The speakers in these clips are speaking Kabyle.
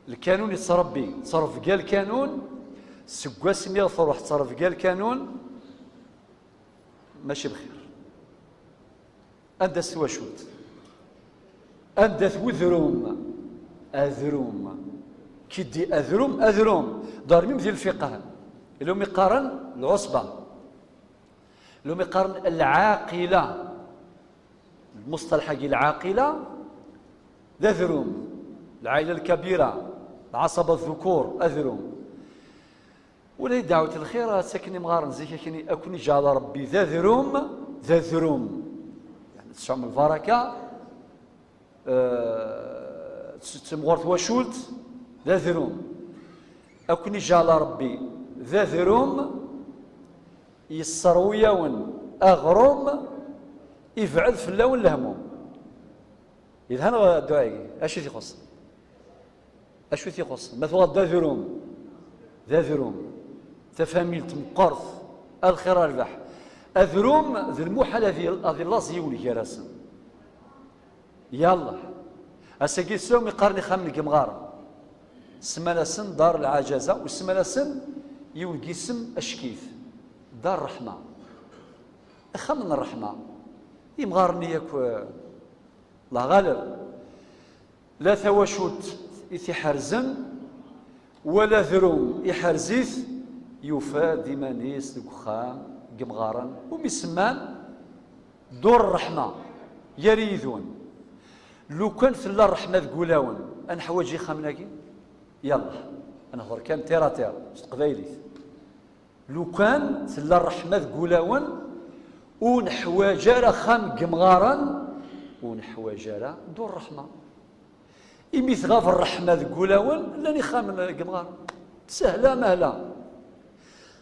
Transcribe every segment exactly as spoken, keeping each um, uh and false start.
Lkanun yettrebbi, ttrebga lkanun, seg wasmi i truḥ ttrebga lkanun, mačči bxir. Anda-tt twacult? Anda-t wedrum? Adrum. Qui dit adrum, adrum. Dormim di lfiqh. Ilumi qqaren lɛusba. Ilumi qqaren lɛaqila. Lmusṭalaḥ-agi lɛaqila d adrum. Lɛaila lkabira, lɛaṣaba dhukur, adrum. Ula i dɛwet lxir ad ttaken imɣaren zik akni, ad ken-iǧɛel Ṛebbi d adrum, d adrum. Yeɛni tesɛum lbaraka, eh, tt-, temɣer twacult d adrum. Ad ken-iǧɛel Ṛebbi d adrum, yesserwi-yawen aɣrum, ibɛed fell-awen lehmum. Yelha neɣ dduɛa-agi? Acu i t-ixuṣṣen? Acu i t-ixuṣṣen? Ma tuɣal d adrum, d adrum. Tafamilt meqqert, a lxir a rrbeḥ. Adrum d lmuḥal ad i-, ad illaẓ yiwen gar-asen. Yallah. Ass-agi tesɛum iqqaren ixxamen n yimɣaren. Semman-asen dar lɛajaza, u semman-asen yiwen n yisem ackit. Dar ṛṛeḥma. Ixxamen n ṛṛeḥma. Imɣaren-nni yakk, eh, Allah ɣaleb. La tawacult i t-iḥerzen, wala adrum iḥerz-it, yufa-d iman-is deg uxxam n yimɣaren, umi semman Dur Ṛṛeḥma, gar yidun. Lukan tella ṛṛeḥma deg wulawen, ad neḥwaǧ ixxamen-agi? Yallah, ad nehḍer kan terre à terre, s teqbaylit. Lukan tella ṛṛeḥma deg wulawen, ur neḥwaǧ ara axxam n yimɣaren, ur neḥwaǧ ara Dur Ṛṛeḥma. Imi tɣab ṛṛeḥma deg wulawen, llan ixxamen n yimɣaren. Sahla mahla.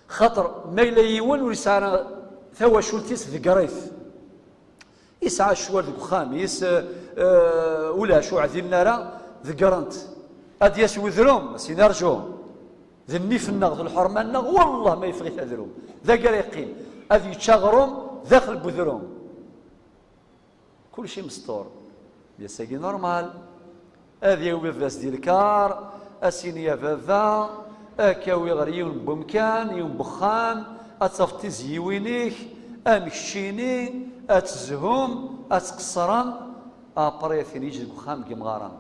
Xaṭer ma yella yiwen ur yesɛi ara tawacult-is, ḍegger-it. Yesɛa ccwal deg uxxam-is, eh, ulac, ur ɛdilen ara, ḍeggren-t. Ad d-yas wedrum, ad s-yini rǧu. D nnif-nneɣ, d lḥerma-nneɣ, wallah ma yeffeɣ-it adrum. Dagi ara yeqqim. Ad yečč aɣrum daxel n wedrum. Kulci mesṭur. Ass-agi normal. Ad yawi baba-s di lkar, ad s-yini: "A baba, ad k-awiɣ ɣer yiwen n wemkan, yiwen n wexxam, ad tafeḍ tizyiwin-ik, am keččini, ad tezhum, ad tqeṣṣrem." Après, ad t-yeǧǧ deg uxxam n yimɣaren.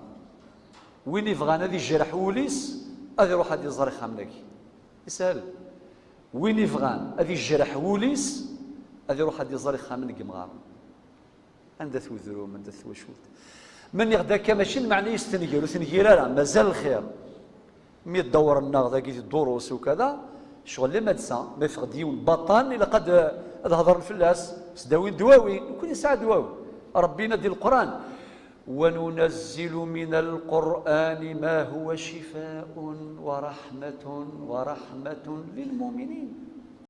Win ibɣan ad ijreḥ wul-is, ad iruḥ ad iẓer ixxamen-agi. Ishel. Win ibɣan ad ijreḥ wul-is, ad iruḥ ad iẓer ixxamen n yimɣaren. Anda-t wedrum, anda-t twacult? Ma nniɣ-d akka, mačči lmeɛna-is tenger, ur tenger ara, mazal lxir. Mi ddawren-nneɣ dagi di ddurus ukada, ccɣel limadsa, ma yeffeɣ-d yiwen baṭan, ilaq ad, ad hedren fell-as, s ddawi n ddwawi, nekkni nesɛa ddwawi. Ṛebbi yenna-d di Leqran: "وننزل من القرآن ما هو شفاء ورحمة، ورحمة للمؤمنين."